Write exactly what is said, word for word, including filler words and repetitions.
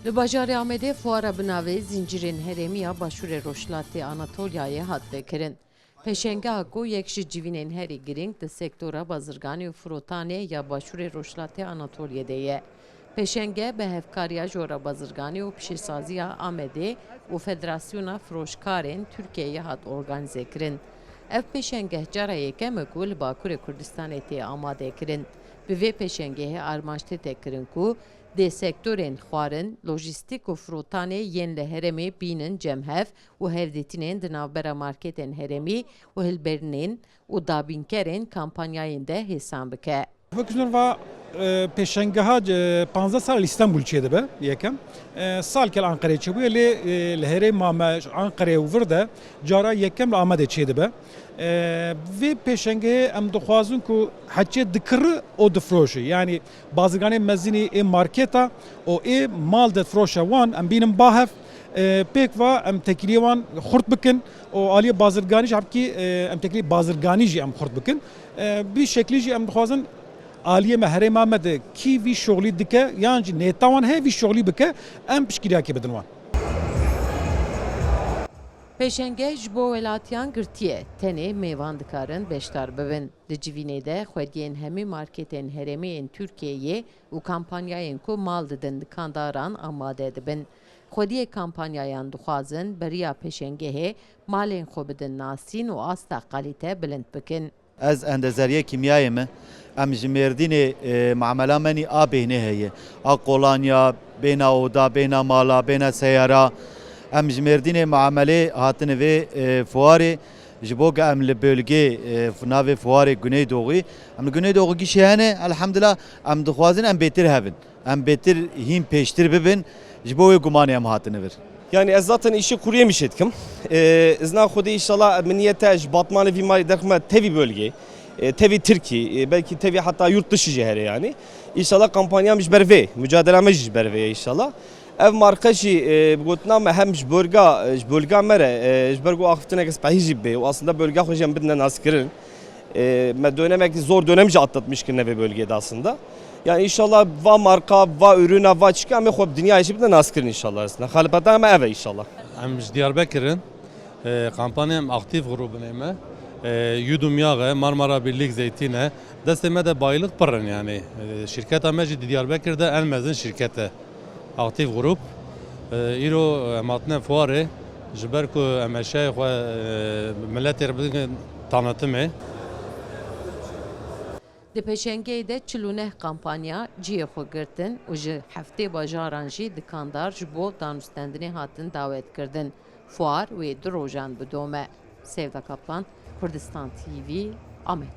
Li bajarê Amedê fuara bi navê Zincirên Herêmî ya Başûrê Rojhilatê Anatolyayê hat vekirin. Pêşengeha ku yek ji civînên herî girîng di sektora bazirganî û firotanê ya Başûrê Rojhilatê Anatolyê de ye. Pêşenge bi hevkariya Jora Bazirganî û Piştîsaziya Amedê û Federasyona Firoşkarên Tirkiyeyê hat organîzekirin. Ev pêşengeh cara yekem e ku li Bakurê Kurdistanê tê amadekirin. Bi vê pêşengehê armanc tête kirin ku dê sektorên xwarin, lojîstîk û firotanê yên li herêmê bînin cem hev û hevdîtinên di navbera marketên herêmî û hilberînên û dabînkerên kampanyayên de hêsan bike. Wek ji nû va, e, pêşengeha, e, panzdeh sal li Îstenbul çêdibe, yekem. E, salke li Anqerê çêbûye, lê, e, li herêma me ji Anqerê û vir de cara yekem li Amedê çêdibe. E, vê pêşengehê em dixwazin ku heçê dikirî û difroşî. Yanî bazirganê mezin ê marketa û ê mal de difroşe wan em bînin ba hev. E, pêk va em tekiliyê wan xurt bikin û aliyê bazirganî jî hebkî, e, em tekiliyê bazirganî jî em xurt bikin. E, bi şeklî jî em dixwazin aliyê me herêma me de kî vî şoxlî dike yan jî nêta wan heye vî şoxlî bike, em piştgiriyakê bidin wan. Pêşenge ji bo welatiyan girtiye, tenê mêvan dikarin beşdar bibin. Di civînê de xwediyên hemî marketên herêmî yên Tirkiyeyê û kampanyayên ku mal didin dikandaran amade dibin. Xwediyê kampanyayan dixwazin beriya pêşengehê malên xwe bidin nasîn û asta kalîte bilind bikin. Ez endezeriyê kîmyayê me. Em ji Mêrdînê, e, muamela me nî a bêhnê heye. A kolanya, bêhna oda, bêhna mala, bêhna seyara. Em ji Mêrdînê muamelê hatine vê, e, fuarê. Ji bo ku em li bölgê, e, navê fuarê Güneydoğu, em li Güneydoğu gişê hene, elhamdulillah, em dixwazin em bêtir hevin. Em bêtir hîn pêştir bibin, ji bo wê gumanê em hatine vir. Yani ez zaten işi kuru yemişê dikim. Ee, izna Xwedê inşallah min niyete ji Batmanê vî malê derxime tevî bölgê, e, tevî Tirkî, e, belkî tevî heta yurt dışı jî here yani. İnşallah kampanya min ji ber vê, mücadela me jî ji ber vê ye inşallah. Ev marka jî, e, bi gotina me hem ji bölga, e, ji bölga me re, e, ji ber ku axiftinek spehî jî bê û aslında bölga xwe jî em bidine naskirin. E, me dönemekî zor dönem jî atlatmış kirine vê bölgê de aslında. Yani inşallah va marka, va ürüna, va çika em ê xwe bi dinyayê jî bidine naskirin inşallah aslında. Xalipeta me ev e inşallah. Em ji Diyarbekir in. E, kampanya em aktif grubinê me. E, Yudum Yağı, Marmara Birlik Zeytine. Destê me de baylık pir in yani. E, şirketa me jî di Diyarbekir de en mezin şirket e. Aktif grup. E, îro em hatine fuarê. Ji ber ku em eşyayê xwe, e, miletê re bidin tanıtımê. Di pêşengeyê de çil û neh kampanya cihê xwe girtin û ji heftê bajaran jî dikandar ji bo danûstendinê hatin dawetkirdin. Fuar wê du rojan bidome. Sevda Kaplan, Kurdistan T V, Amed.